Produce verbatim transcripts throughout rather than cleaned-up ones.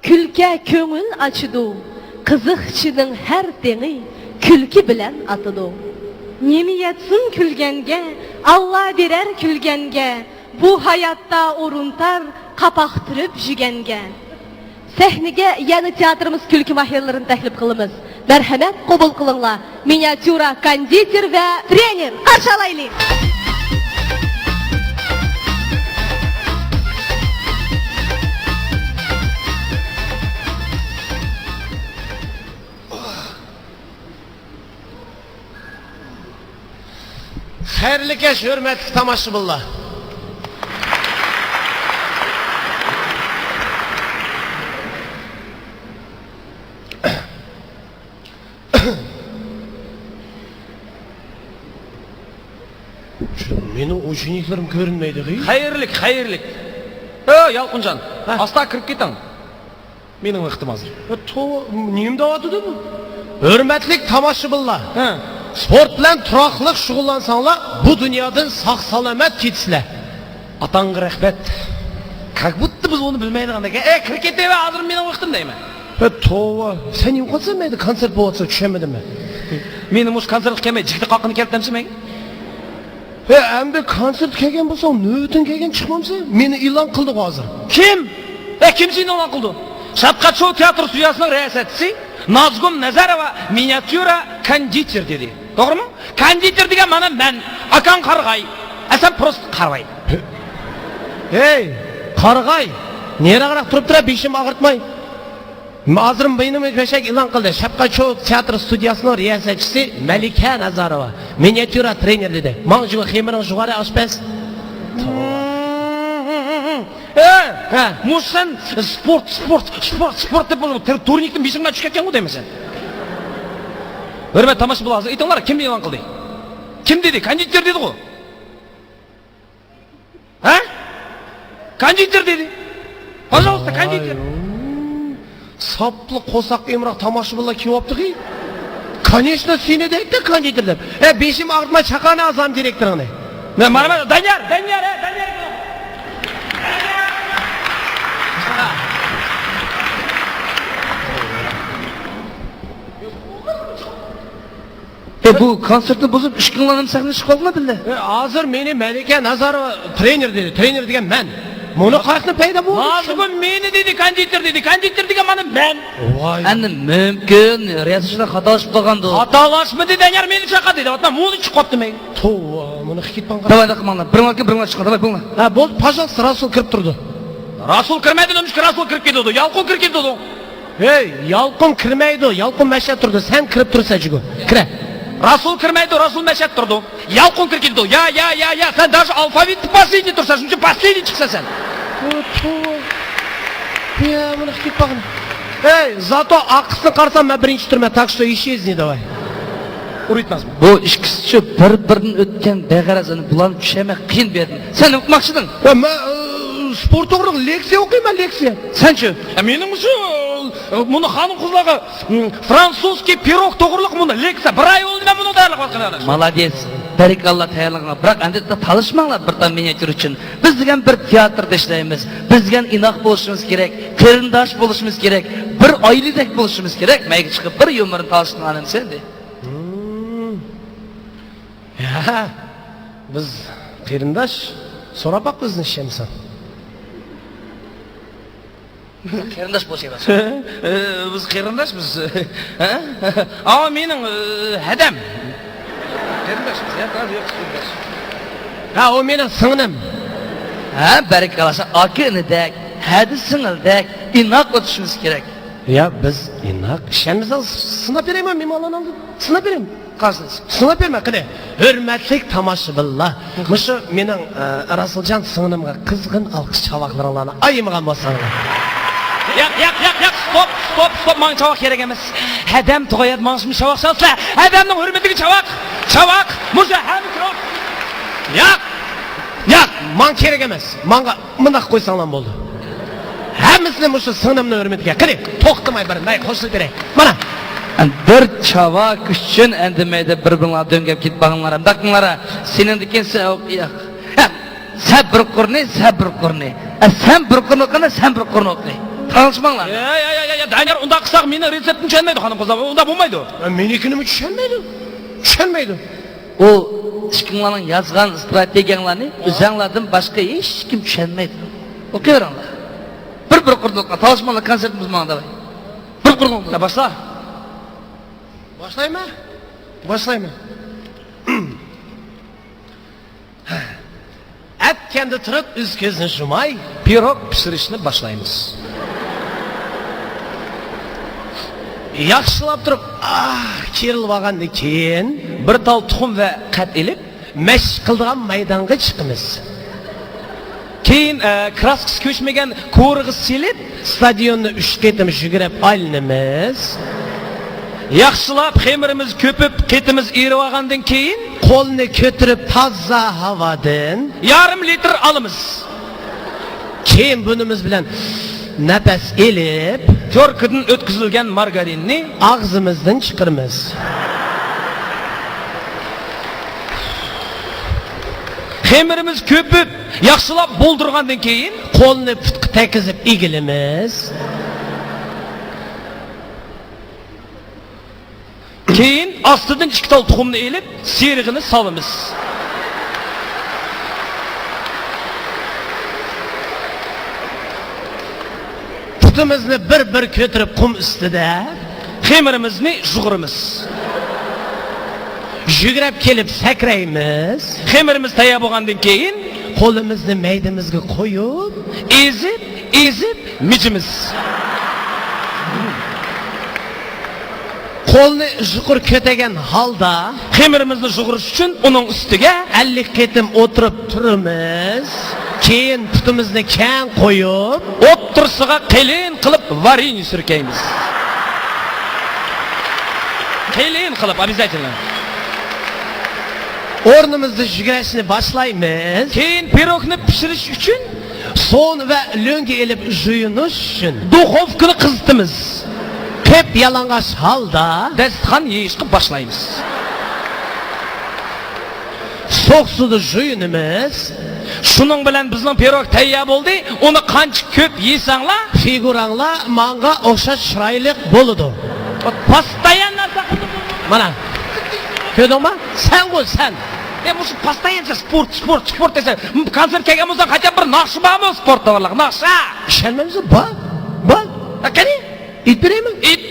كۈلكە كۆڭۈل ئاچىدۇ، قىزىقچىنىڭ ھەر تېڭى كۈلكە بىلەن ئاتىدۇ. نېمە يەتسۇن كۈلگەنگە، ئاللا بېرەر كۈلگەنگە، بۇ ھاياتتا ئورۇن تار، قاپاق تۈرۈپ يۈگەنگە. سەھنىگە يەنە تىياتىرىمىز كۈلكە ماھىرلىرىنى تەكلىپ قىلىمىز. مەرھەمەت، قوبۇل قىلىڭلار. مىنىاتيۇرا، كوندىتېر ۋە ترېنېر. قارشى ئالايلى! خەيرلىك كەچ، ھۆرمەتلىك تاماشىبىنلار. شۇ مېنىڭ ئۇچىنىكلىرىم كۆرۈنمەيدۇ غى. خەيرلىك، خەيرلىك. ئۆ، يالقۇنجان، ھە؟ ئاستا كىرىپ كېتىڭ. مېنىڭ ۋاقتىم ھازىر. ئە، توۋا، نېمە دەۋاتىدۇ بۇ؟ ھۆرمەتلىك تاماشىبىنلار، ھە. سپورت بىلەن تۇراقلىق شۇغۇللانساڭلار، بۇ دۇنيادىن ساق-سالامەت كېتىسىلەر. ئاتاڭغا رەھمەت. كاك بۇددا بىز ئۇنى بىلمەيدىغاندەك. ئە، كىرىپ كېتىۋەر، ھازىر مېنىڭ ۋاقتىم دەيمەن. ئە، توۋا، سەن نېمە قىلسان مەيدە، كونسېرت بولۇۋاتسا چۈشەنمىدىم مەن. مېنى مۇشۇ كونسېرتقا كەلمەي، جىگدە قاققىنى كەلتەمسە مەن؟ ھە، ئەمدى كونسېرتقا كەلگەن بولساڭ، نۆۋىتىڭ كەلگەن چىقمامسەن؟ مېنى ئېلان قىلدىغۇ ھازىر. كىم؟ ھە، كىم سېنى ئېلان قىلدى؟ شەپقەت شوۋ تىياتىر ستۇدىيەسىنىڭ رىياسەتچىسى نازگۈل نەزەرova مىنىاتيۇرا كوندىتېر دېدى. توغرىمۇ؟ كوندىتېر دېگەن مانا مەن، ئاكاڭ قارىغاي. ئە، سەن پروستو قارىغاي. ھەي، قارىغاي! نېرىراق تۇرۇپ تۇرە، بېشىمنى ئاغرىتماي. ھازىر مېنىمۇ بەشەك ئېلان قىلدى. شەپقەت شوۋ تىياتىر ستۇدىيەسىنىڭ رىياسەتچىسى مەلىكە نازارova، مىنىاتيۇرا ترېنېر دېدى. ماڭ جۇ خېمىرىڭ جۇغارە ئاشپەز. ھە، ھە. مۇشۇ سەن سپورت، سپورت، سپورت، سپورت دەپ بولۇپ، تۇرنىكتىن بېشىڭدىن چۈشۈپ كەتكەنغۇ دەيمەن سەن. ھۆرمەت تاماشىبىنلار، ھازىر ئېيتىڭلار، كىم ئېلان قىلدى؟ كىم دېدى؟ كوندىتېر دېدىغۇ. ھە؟ كوندىتېر دېدى. پاژاۋۇستا، كوندىتېر. ۋاي، ساپلا قورساق ئېمىراق تاماشىبىنلار كېلىۋاپتىغى. كونېچنو سېنى دەيتتى كوندىتېر دەپ. ئە، بېشىم ئاغرىتما، چاقانى ئازام دىرېكتورىڭنى. مانا، مانا، دانىيار، دانىيار، ھە، دانىيار. ئە، بۇ كونسېرتنى بۇزۇپ، ئىككىڭلارنىڭ سەھنىگە چىقىپ قالدىلا بىللە. ئە، ھازىر مېنى مەلىكە نازارova ترېنېر دېدى. ترېنېر دېگەن مەن. مۇنۇ قاياقتىن پەيدا بولدى؟ نازىگۈل مېنى دېدى، كوندىتېر دېدى. كوندىتېر دېگەن مانا مەن. ۋاي. ئەمدى مۇمكىن، رىياسەتچىلەر خاتالىشىپ قالغاندۇ. خاتالاشمىدى، دانىيار مېنى چاقا دېدى. ئاتما مۇنى چىقىپتۇ مەن. توۋا، مۇنى خىت كېتىپ قالغان. داۋاي، داققا ماڭلار. بىرىڭلار كىرىڭ، بىرىڭلار چىقىڭ. داۋاي، بولدى. ھە، بولدى، پاژاۋۇستا، راسۇل كىرىپ تۇرىدۇ. راسۇل كىرمەيدۇ، نېمىشقا راسۇل كىرىپ كېتىدۇ؟ يالقۇن كىرىپ كېتىدۇ. ھەي، يالقۇن كىرمەيدۇ، يالقۇن مەشەدە تۇرىدۇ، سەن كىرىپ تۇرىسەن جۇگۇ. كىرە. راسۇل كىرمەيدۇ، راسۇل مەشەدە تۇرىدۇ. يالقۇن كىرىپ كېتىدۇ. يا، يا، يا، يا، سەن داژ ئالفاۋىتتا پاسلىدنىي تۇرسان، شۇنچە پاسلىدنىي چىقسا سەن. يا، مانا كېتىپ باقىمەن. ھەي، زاتو ئارقىسىنى قارىسام، مەن بىرىنچى تۇرىمەن، تاك شتو ئىشىزنى داۋاي. ئۇرۇيتماسمۇ؟ بۇ ئىككىسىچۇ بىر-بىرىدىن ئۆتكەن بىغەرەز، ئەنە بۇلارنى چۈشەنمەي قىيىن بەردىم. سەن نېمە ئۇقماقچىدىڭ؟ ۋە مەن، ئى، سپورت توغرىلىق لېكسىيە ئوقۇيمەن، لېكسىيە. سەنچۇ؟ ئە، مېنىڭ شۇ، ئى، مۇنۇ خانىم-قىزلارغا، ئى، فرانسۇزكىي پىروگ توغرىلىق مۇنۇ لېكسىيە. بىر ئاي بولدى مەن بۇنىڭ تەييارلىقى قىلغىنىم. مالادېس. بەرىكاللا تەييارلىقىڭغا. بىراق ئەمدى تالىشماڭلار بىر تال مىنىياتيۇر ئۈچۈن. بىز دېگەن بىر تىياتىردا ئىشلەيمىز. بىز دېگەن ئىناق بولۇشىمىز كېرەك، قېرىنداش بولۇشىمىز كېرەك، بىر ئائىلىدەك بولۇشىمىز كېرەك. مەيگە چىقىپ بىر يۇمۇرنى تالىشىڭلار ئەمىسە ئەمدى. ھىم. يا، بىز قېرىنداش، سوراپ باق بىزنى ئىشەنمىسەڭ. قېرىنداش بولۇشايلى. ئى، بىز قېرىنداش بىز. ھە؟ ئاۋۇ مېنىڭ، ئى، ھەدەم. قېرىنداش بىز، يا، ياق، قېرىنداش. ھە، ئۇ مېنىڭ سىڭلىم. ھە، بەرىكاللا، ئاكا-ئىنىدەك، ھەدە سىڭىلدەك ئىناق ئۆتۈشىمىز كېرەك. يا، بىز ئىناق. ئىشەنمىسەڭ، سىناپ بېرەيمەن مېھمانلارنىڭ ئالدىدا. سىناپ بېرەيمەن. قارىسىز. سىناپ بېرىمەن، قېنى. ھۆرمەتلىك تاماشىبىنلار، مۇشۇ مېنىڭ، ئە، راسۇلجان سىڭلىمغا قىزغىن ئالقىش چاۋاكلىرىڭلارنى ئايىمىغان بولساڭلار. ياق، ياق، ياق، ياق، ستوپ، ستوپ، ستوپ، ماڭا چاۋاك كېرەك ئەمەس. ھەدەم تۇغايەت ماڭسىمۇ چاۋاك چالسىلەر. ھەدەمنىڭ ھۆرمىتىگە چاۋاك، چاۋاك، مۇشۇ ھەم چاۋاك. ياق، ياق، ماڭا كېرەك ئەمەس. ماڭا مۇنداق قويساڭلار بولدى. ھەممىسىنى مۇشۇ سىڭلىمنىڭ ھۆرمىتىگە. قېنى، توختىماي بىر مەي قوشۇلۇپ بېرەي. مانا. بىر چاۋاك ئۈچۈن ئەندىمەيدە بىر-بىرىڭلار دۆڭگەپ كېتىپ باقىڭلار. مۇنداق قىلىڭلار. سېنىڭدىكى سە-، يا. ھە، سەن بىر قۇرنى، سەن بىر قۇرنى. ھە، سەن بىر قۇرنى ئوقۇغاندا، سەن بىر قۇرنى ئوقۇ. ئاڭلىشىماڭلار. يا، يا، يا، يا، يا، دانىيار، ئۇنداق قىلساق مېنىڭ رېتسېپتىمنى چۈشەنمەيدۇ، خانىم-قىزلار، ئۇنداق بولمايدۇ. يا، مېنىڭكىنىمۇ چۈشەنمەيدۇ. چۈشەنمەيدۇ. ئۇ ئىككىڭلارنىڭ يازغان ستراتېگىيەڭلارنى ئۆزەڭلاردىن باشقا ھېچكىم چۈشەنمەيدۇ. ئوقۇۋېرىڭلار. بىر-بىر قۇردۇققا تالىشىماڭلار، كونسېرتىمىزگە ماڭ داۋاي. بىر قۇردۇق. يا، باشلا. باشلايمەن. باشلايمەن. ئەتكەندە تۇرۇپ ئۈز كۆزنى يۇماي، پىروگ پىشۇرۇشنى باشلايمىز. ياخشىلاپ تۇرۇپ، ئاھ، كېرىلىۋالغاندىن كېيىن، بىر تال تۇخۇم ۋە قەت ئېلىپ، مەشىق قىلىدىغان مەيدانغا چىقىمىز. كېيىن، ئە، كراسكىسى كۆچمىگەن كورىغا سېلىپ، ستادىيوننى ئۈچ قېتىم يۈگۈرۈپ ئايلىنىمىز. ياخشىلاپ خېمىرىمىز كۆپۈپ، قېتىمىز ئېرىۋالغاندىن كېيىن، قولنى كۆتۈرۈپ تازا ھاۋادىن يېرىم لىتىر ئالىمىز. كېيىن بۇنىمىز بىلەن نەپەس ئېلىپ، تيوركىدىن ئۆتكۈزۈلگەن مارگارىننى ئاغزىمىزدىن چىقىرىمىز. خېمىرىمىز كۆپۈپ، ياخشىلاپ بولدۇرغاندىن كېيىن، قولنى پۇتقا تەگكۈزۈپ ئېگىلىمىز. كېيىن ئاستىدىن ئىككى تال تۇخۇمنى ئېلىپ، سېرىغىنى سالىمىز. پۇتىمىزنى بىر-بىر كۆتۈرۈپ قۇم ئۈستىدە خېمىرىمىزنى يۇغۇرىمىز. يۈگۈرۈپ كېلىپ سەكرەيمىز. خېمىرىمىز تەييار بولغاندىن كېيىن، قولىمىزنى مەيدىمىزگە قويۇپ، ئېزىپ، ئېزىپ مىجىمىز. قولنى يۇقىرى كۆتەرگەن ھالدا، خېمىرىمىزنى يۇغۇرۇش ئۈچۈن ئۇنىڭ ئۈستىگە ئەللىك قېتىم ئولتۇرۇپ تۇرىمىز. كېيىن پۇتىمىزنى كەڭ قويۇپ، ئوتتۇرىسىغا قېلىن قىلىپ ۋارېنيې سۈركەيمىز. قېلىن قىلىپ، обязательно. ئورنىمىزدا يۈگۈرۈشنى باشلايمىز. كېيىن پىروگنى پىشۇرۇش ئۈچۈن سونا ۋە لۆڭگە ئېلىپ يۇيۇنۇش ئۈچۈن دۇخوۋكىنى قىزىتىمىز. قىپيالىڭاچ ھالدا دەستىخان يېيىشقا باشلايمىز. سوغۇق سۇدا يۇيۇنىمىز. شۇنىڭ بىلەن بىزنىڭ پىروگ تەييار بولدى. ئۇنى قانچە كۆپ يېسەڭلار، فىگۇراڭلار ماڭا ئوخشاش چىرايلىق بولىدۇ. پاستايان نەرسە قىلدىڭ. مانا. كۆردۈڭمۇ؟ سەنغۇ، سەن. ئە، مۇشۇ پاستايانچە سپورت، سپورت، سپورت دەيسەن. كونسېرت كەلگەن بولساڭ، قاچان بىر ناخشا بارمۇ سپورت توغرىلىق؟ ناخشا. ئىشەنمەيمسەن؟ بار، بار. ھە، قېنى؟ ئېيتىپ بېرەيمۇ؟ ئېيت.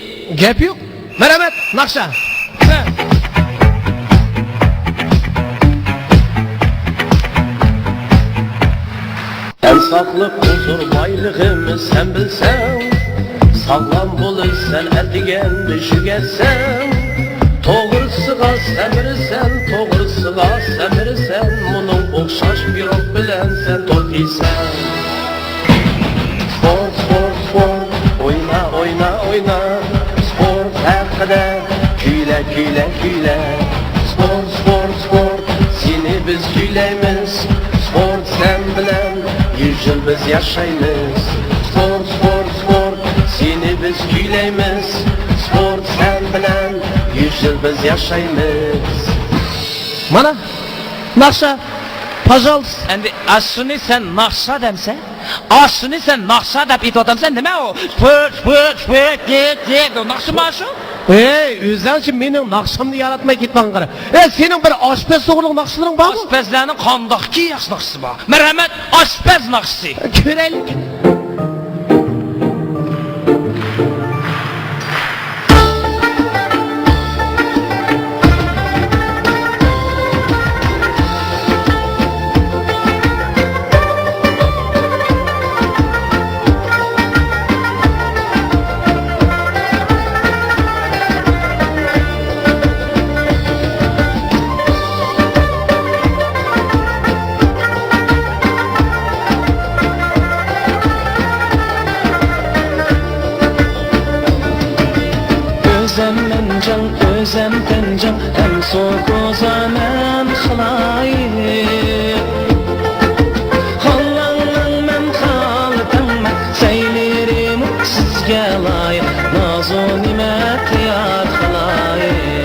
گەپ يوق. مەرھەمەت، ناخشا. سەن ساقلىق، ھۇزۇر، بايلىقىمىز سەن بىلسەڭ، ساغلام بولۇش سەن ئەتىگەندە شۇ گەپسەن. توغرىسىغا سەمرىسەن، توغرىسىغا سەمرىسەن، مۇنىڭ ئوخشاش پىروگ بىلەن سەن تورت يەيسەن. سپورت، سپورت، سپورت، ئوينا، ئوينا، ئوينا. سپورت ھەققىدە كۈيلە، كۈيلە، كۈيلە. سپورت، سپورت، سپورت، سېنى بىز كۈيلەيمىز. سپورت سەن بىلەن يۈز يىل بىز ياشايمىز. سپورت، سپورت، سپورت، سېنى بىز كۈيلەيمىز. سپورت سەن بىلەن يۈز يىل بىز ياشايمىز. مانا، ناخشا، пожалуйста. ئەمدى ئاشۇنى سەن ناخشا دەمسەن؟ ئاشۇنى سەن ناخشا دەپ ئېيتىۋاتامسەن، نېمە ئۇ؟ پۇت، پۇت، پۇت، دېت، دېت، ناخشىما شۇ؟ ھەي، ئۆزۈڭچە مېنىڭ ناخشامنى ياراتماي كېتىۋالغىنغا قارا. ھەي، سېنىڭ بىر ئاشپەز توغرىلىق ناخشىلىرىڭ بارمۇ؟ ئاشپەزلەرنىڭ قانداقكى ياخشى ناخشىسى بار؟ مەرھەمەت، ئاشپەز ناخشىسى. كۆرەيلىك. ئۆزەم مەنجاڭ، ئۆزەم تەنجاڭ، ھەم سوكوزا مەن خىلايىق. خاللاڭلاڭ مەن خالتاڭمەن، سەيلىرىمۇ سىزگە لايىق، نازۇ نېمە تەييار خىلايىق.